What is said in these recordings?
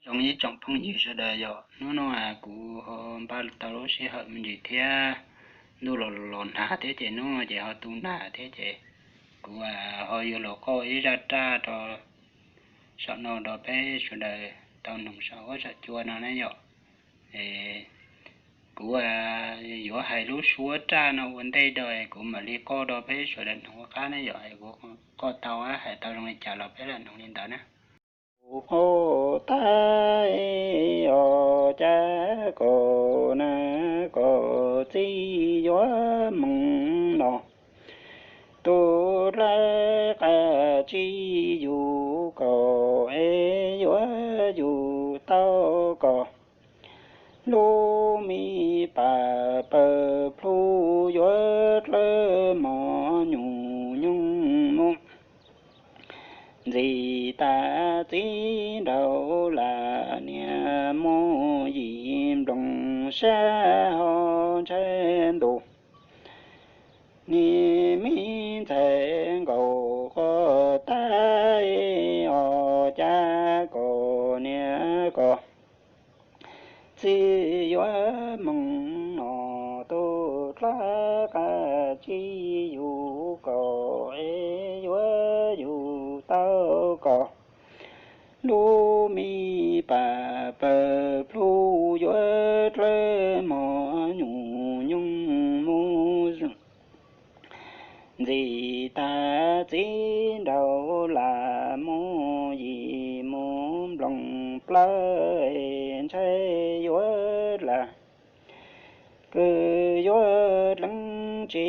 Zoo ib tsoom phooj ywg sawv daws, yog hnub no kuv ho npaj tau lub sij hawm me ntsis thiab, ntuj los los nag thiab ces hnub no ces ho tu nag thiab ces kuv ho yuav los qoj ib zaj raj rau saum no rau peb sawv daws tau noog saum huab saum cua no na yom. Kuv yuav hais lub suab raj no ua ntej rau es kuv mam li qoj rau peb sawv daws noog ua qab ne yom, es kuv qoj tau hais tau zoo li cas los peb lam noog li ntawd na. Qoj tag os cas kom na kom txij yuav moog no, tus dlaab qab tsi yug kom es yuav yug tau kom lub me pam pawg plhu yuav dlawb mos nyuj nyoog mus ntxim tas txiv nraug lam niam mus yim nploos sab ho ntshai ntus. Nim me ntxhais nkaus qoj tag os cas kom niam kom txiv yuav moog no, tus dlaab qab tsi yug kom es yuav yug tau kom lub me pam pawg plhu yuav dlawb mos nyuj nyoog mus ntxim tas txiv nraug lam mus yim mus nploos plawv es ntshai yuav dlaag kws yuav dleeb tsi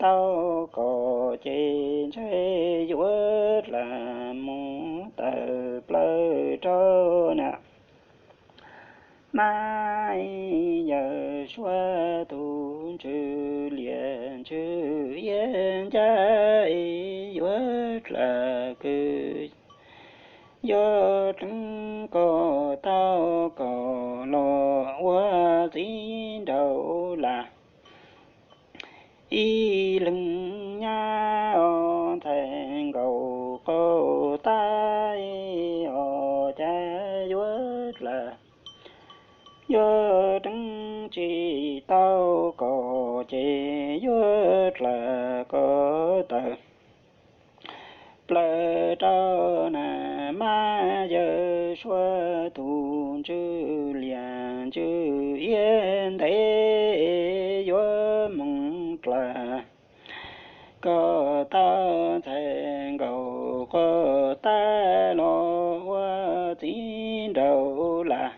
tau kom ces ntshai yuav dlaag mus tawm plawv rau na. Mab yawm suav tus ntswg liam ntswg iab ncaj yuav dlaag kws yuav dleeb kom tau kom los ua txiv nraug lam ib leeg nyab os ntxhais nkaus qoj tag os cas yuav dlaag yuav dleeb tsi tau kom ces yuav dlaag kom tawm plawv rau na. Mab yawm suav tus ntswg liam ntswg iab ntev yuav moog dlaag kom tau ntxhais nkaus qoj tag los ua txiv nraug lam